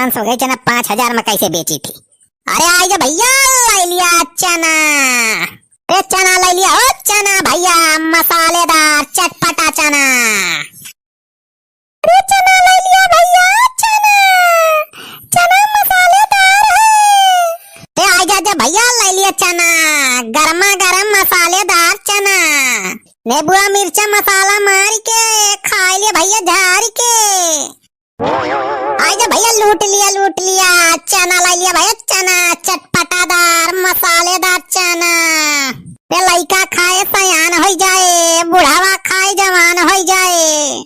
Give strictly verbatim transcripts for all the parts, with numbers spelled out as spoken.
पाँच सौ गई चना पाँच हजार में कैसे बेची थी? अरे आई जा भैया, लै लिया चना। अरे चना लै लिया हो चना भैया, मसालेदार चटपटा चना। अरे चना लै लिया भैया, चना, चना मसालेदार है। ए, आ जा, जा भैया, लै लिया चना, गरमा गरम मसालेदार चना। नेबुआ मिर्चा मसाला मार के, खाई ले भैया झार के। आ जा भैया, लूट लिया, लूट लिया, चना लै लिया भैया, चना, चटपटादार, मसालेदार चना। ए, लइका खाए सयान होइ जाए, बुढ़ावा खाए जवान होइ जाए।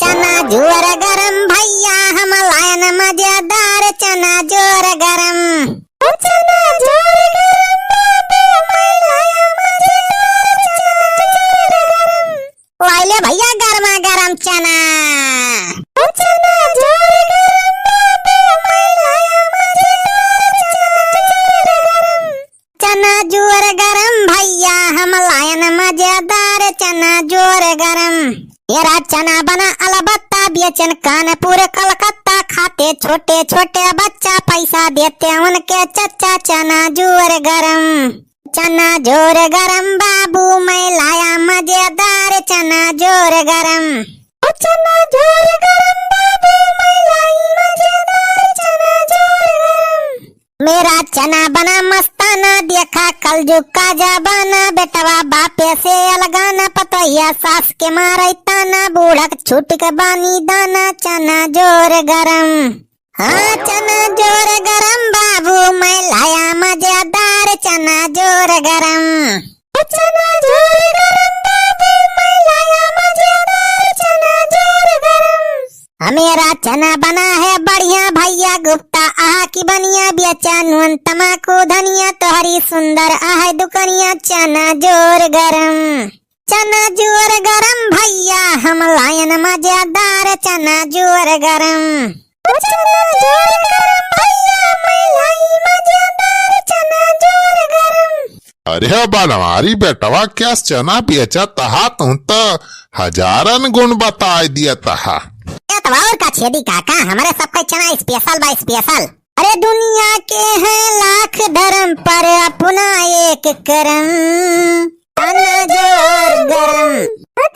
चना जोर गरम भैया, हम लायन मजेदार चना जोर गरम। ओ चना जोर गरम बाबू, मैं लाया मजेदार चना जोर गरम। लै ले भैया गरमा गरम चना। ओ चना जोर गरम बाबू, मैं लाया मजेदार चना जोर गरम। चना जोर गरम भैया, हम लायन मजेदार चना जोर गरम। यारा चना बना अलबत्ता, बेचन कानपुर कलकत्ता, खाते छोटे छोटे बच्चा, पैसा देते उनके चच्चा, चना जोर गरम। चना जोर गरम बाबू, मैं लाया मजेदार चना जोर गरम। ओ चना जोर गरम बाबू, मैं लाई मजेदार चना जोर गरम। मेरा चना बना मस्ताना, देखा कलजुग का जमाना, बेटवा बापे से अलगाना, पतोहिया सास के मारे ताना, बूढ़क छूट के बानी दाना, चना जोर गरम। हाँ, चना जोर गरम बाबू, मैं लाया मजेदार चना जोर गरम। ओ चना जोर गरम बाबू, मैं लाया मजेदार चना जोर गरम। हमेरा चना बना है बढ़िया भैया, गुप्ता आहा की बनिया, बेचा नून तमाकू धनिया, तोहरी सुंदर आहे दुकनिया, चना जोर गरम। चना जोर गरम भैया, हम लायन मजेदार चना जोर गरम। ओ चना जोर गरम भैया, मैं लाई मजेदार चना जोर गरम। अरे बनवारी बेटवा, क्या चना बेचत हा? तू तो हजारन गुण बताई दियत हा। ए, तो और का छेदी काका, हमरे सबके चना special बा, special। अरे दुनिया के हैं लाख धर्म, पर अपना एक करम। चना जोर गरम।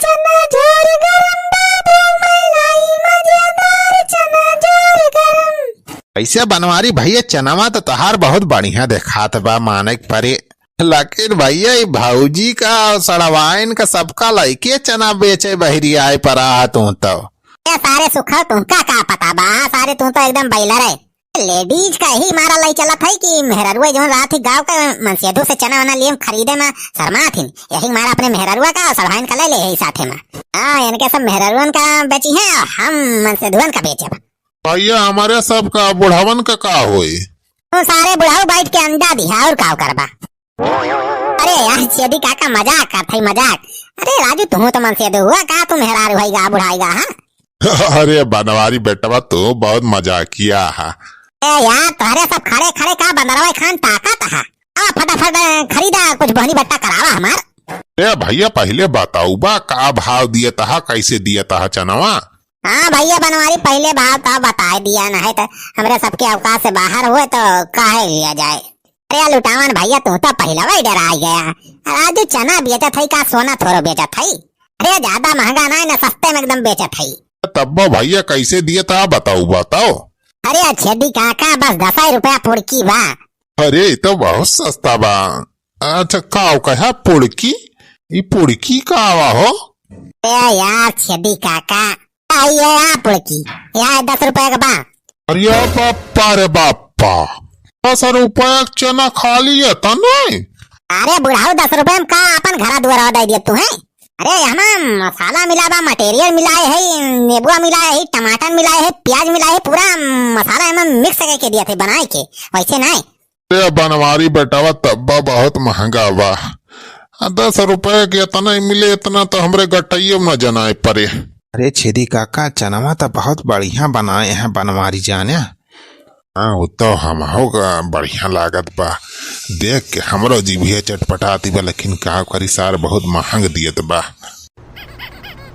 चना जोर गरम बाबू, मैं लाई मजेदार चना जोर गरम। ऐसे बनवारी भैया, चनवा तो तोहार बहुत बढ़िया देखात बा, माने के परे। लेकिन भैया, ई भौजी का, सड़वाइन का, सबका लइके चना बेचे बहरी आए परा हा तू तो। ए सारे सुखल, तुमका का पता बा? सारे तू तो एकदम बैलर है। Ladies का यही मारा लई चलत है कि मेहररुआ जौन रात ही गाँव का मनसेधु से चना वना लिए खरीदे में शर्मात ही, यही मारा अपने मेहररुआ का और सड़वाइन का ले ले है साथे में। हाँ, इनके सब मेहररुअन का बेची है और हम मनसेधुअन का बेचब। भैया, हमरे सब का बुढ़ावन का का होई? तू सारे बुढ़ाऊ बैठ के अंडा दिहा और का करबा? अरे यार, छेदी काका मजाक करत है, मजाक। अरे राजू, तू तो मनसेधु हुआ का, तू मेहरारू होइगा, बुढ़ाइगा, हाँ? अरे बनवारी बेटवा, तू बहुत मजाकिया हा। ए यार, तोहरे सब खड़े खड़े का बंदरवा खान ताकत हा। आ फटाफट, अ, खरीदा, कुछ बहनी बट्टा करावा हमार। ए भैया, पहिले बताऊ बा, का भाव दियत हा, कैसे दियत हा चनवा? हाँ भैया बनवारी, पहिले भाव तो बताए दिया, नहीं तो हमरे सबके अवकाश से बाहर हुए तो काहे लिया जाए। अरे लुटावन भैया, तू तो पहिलवा ही डराई गया। राजू, चना बेचत है का, सोना थोड़ो बेचत है? अरे ज्यादा महंगा ना है ना, सस्ते में एकदम बेचत है। तब्बो भैया, कैसे दियत हा, बताऊ, बताओ। अरे छेदी काका, बस दस ही रुपया पुड़की बा। अरे, ई तो बहुत सस्ता बा। अच्छा, का कहा पुड़की? ई पुड़की का आवा हो? ए यार छेदी काका, आ, ये आ पुड़की, या दस रुपया का बा। अरे बाप्पा रे बाप्पा, दस रुपया का चना खाली है तने? अरे बुढ़ाऊ, दस रुपया में का अपन घरा दुआरा दे दिया तू है? अरे हमा मसाला मिला बा, material मिलाए है, नेबुआ मिलाए है, टमाटर मिलाए है, प्याज मिलाए है, पूरा मसाला एमा mix करके दिया थे बनाए के, वैसे नहीं। ए बनवारी बेटवा, तब्बा बहुत महंगा बा। आ, दस रुपया के इतना ही मिले, इतना तो हमरे गटइयो में न जनाए परे। अरे छेदी काका, चनवा तो बहुत बढ़िया बनाए हैं बनवारी जाने। हाँ, वो तो हमहू का बढ़िया लागत बा। देख के हमरो जीभिया चटपटाती बा, लेकिन का करी सार, बहुत महंग दियत बा।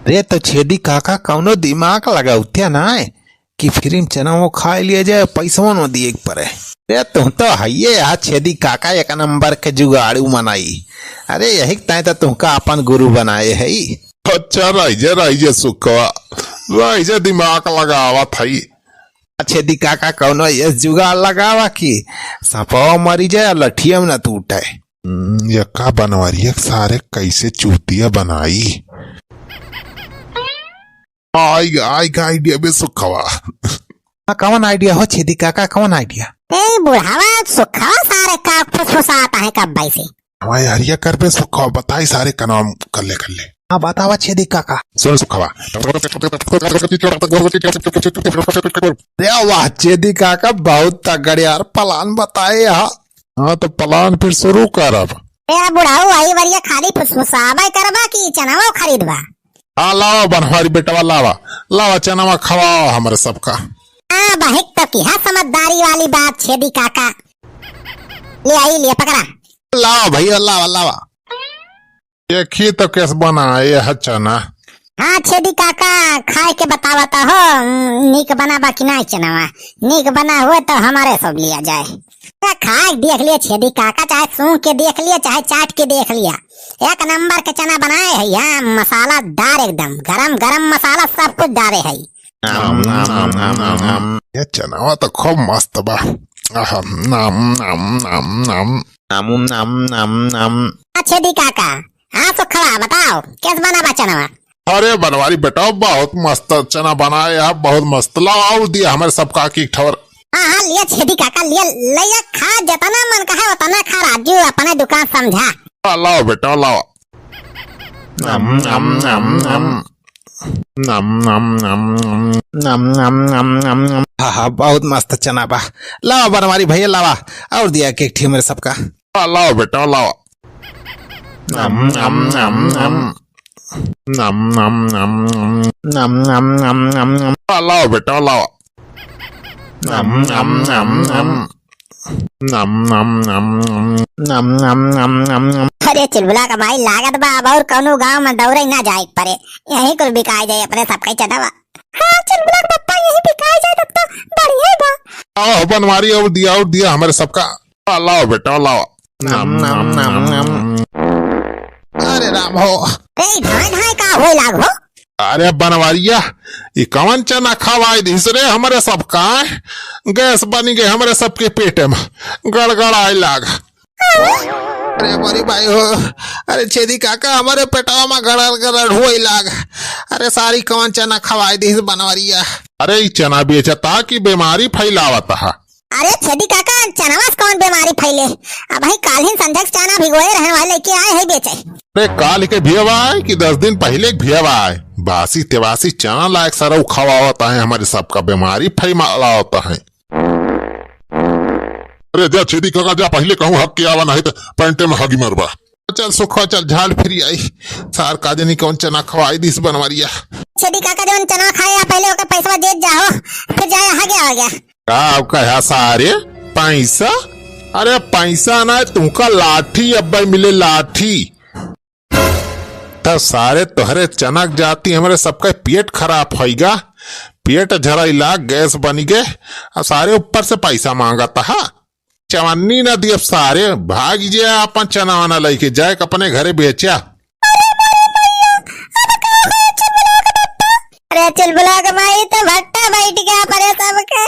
अरे तो छेदी काका, कौनो दिमाग लगावते ना है। कि free में चना वो खाए लिया जाए, पैसवा न दिए के पड़े। अरे तुम तो हइये यार छेदी काका, एक नंबर के जुगाड़ू मनई। अरे यही के ताई तो तुमका अपन गुरु बनाए हई। अच्छा रह जा, रह जा सुखवा, रह जा, दिमाग लगावत हई। छेदी काका कौनो ये जुगाड़ लगावा कि सपवा मरी जाए और लठिया में न टूटे। हम्म, ये का बनवरिया सारे कैसे चूतिया बनाई। आइगा, आइगा idea बे सुखवा। हाँ, कौन idea हो छेदी काका, कौन idea? ए बुढ़ावा सुखवा सारे का फुसफुसात है कब से? हमारे हरिया कर बे सुखवा, बताई सारे का नाम कर ले, कर ले। हाँ, बतावा छेदी काका। सुन सुखवा। अरे वाह छेदी काका, बहुत तगड़े यार plan बताए यार। हाँ, तो plan फिर शुरू करब। ए बुढ़ाऊ, आई बरिया खाली फुसफुसाबे करबा कि चनवा खरीदबा? हाँ, लावा बनवारी बेटवा, लावा, लावा चनवा खवावा हमरे सबका। हाँ, बहिक तो किहा समझदारी वाली बात छेदी काका। ले आई, ले पकड़ा। लावा भइया, लावा, लावा। देखी तो कैस बनाए है चना। हाँ छेदी काका, खाए के बतावा तो हो, नीक बना बा कि नाई चनवा? नीक बना हुए तो हमारे सब लिया जाए। ए, खाए के देख लिया छेदी काका, चाहे सूंघ के देख लिया, चाहे चाट के देख लिया, एक नंबर के चना बनाए है। हाँ, मसालादार एकदम, गरम गरम मसाला सब कुछ डाले है। नाम, नाम, नाम, नाम, नाम। ये चनावा तो खूब मस्त बा। आहा, नाम, नाम, नाम, नाम। नामू, नाम, नाम, नाम। आ छेदी काका, हाँ सुखवा, बताओ, कैस बना बा चनवा? अरे बनवारी बेटा, बहुत मस्त चना बनाए है, बहुत मस्त। लाओ, आउर दिया हमरे सबका एक ठौर। हाँ, हाँ, लिया छेदी काका, लिया, लिया, खा, जतना मन कहे, उतना खा राजू, अपने दुकान समझा। हाँ, लाओ बेटा, लाओ। नम, नम, नम, नम। नम, नम, नम, नम। नम, नम, नम, नम, नम। हाँ, हाँ, बहुत मस्त चना बा। लावा बनवारी भइया, लावा। आउर दिया एक ठे हमरे सबका। हाँ, लावा बेटा, लावा। नम, नम, नम, नम। नम, नम, नम, नम। नम, नम, नम, नम, नम। हाँ, लावा बेटा, लावा। नम, नम, नम, नम। नम, नम, नम, नम। नम, नम, नम, नम, नम। अरे चुलबुला का माई, लागत बा अब और कौनो गाँव में दौड़े ना जाए के पड़े, यहीं कुल बिकाए जाए अपने सबके चनवा। हाँ चुलबुला का पप्पा, यहीं बिकाए जाए तब तो बढ़िया ही बा। आवा बनवारी, और दिया, और दिया हमरे सबका। लावा बेटा, लावा। नम, नम, नम, नम। अरे राम हो। ए, ढाई ढाई का होए लाग हो? अरे बनवारिया, ई कवन चना खवाई दिस रे हमरे सबका? गैस बनी गए हमरे सबके पेटे में, गड़गड़ाए लाग। अरे बड़ी भाई हो, अरे छेदी काका, हमरे पेटवा में गड़र गड़र होए लाग। अरे सारी कवन चना खवाई दिस बनवारिया? अरे ई चना बेचता कि बीमारी फैलावत हा? अरे छेदी काका, चनवा से कौन बीमारी फैले? अबहीं काल्हिन संझा के चना भिगोए रहन वाले लेके आए है बेचे। अरे काल के भियवा है कि दस दिन पहिले के भियवा है? बासी तेवासी चना लायक सरऊ खवावत है, हमरे सबका बीमारी फैलावत है। अरे जा छेदी काका जा, पहिले कहूँ हग के आवा, नहीं तो पैंटे में हगी मरबा। चल सुखवा चल, झाल फिरी आई। सार का जनी कौन चना खवाई दिस बनवारिया। छेदी काका जौन चना खाए आ पहिले ओकर पैसवा देत जाओ, फिर जाए हगे आ गया। का कहा सारे? पैसा? अरे पैसा ना, तुमका लाठी अब्बे मिले, लाठी। तब सारे तोहरे चनक जाती हमरे सबका पेट खराब होइगा, पेट झराई लाग, गैस बनी गे, और सारे ऊपर से पैसा मांगत हा। चवन्नी ना दियब सारे, भाग जे आपन चना वना लइके जाए के अपने घरे बेचा। अरे चुलबुला के माई तो भट्टा बैठ गया परे सबके।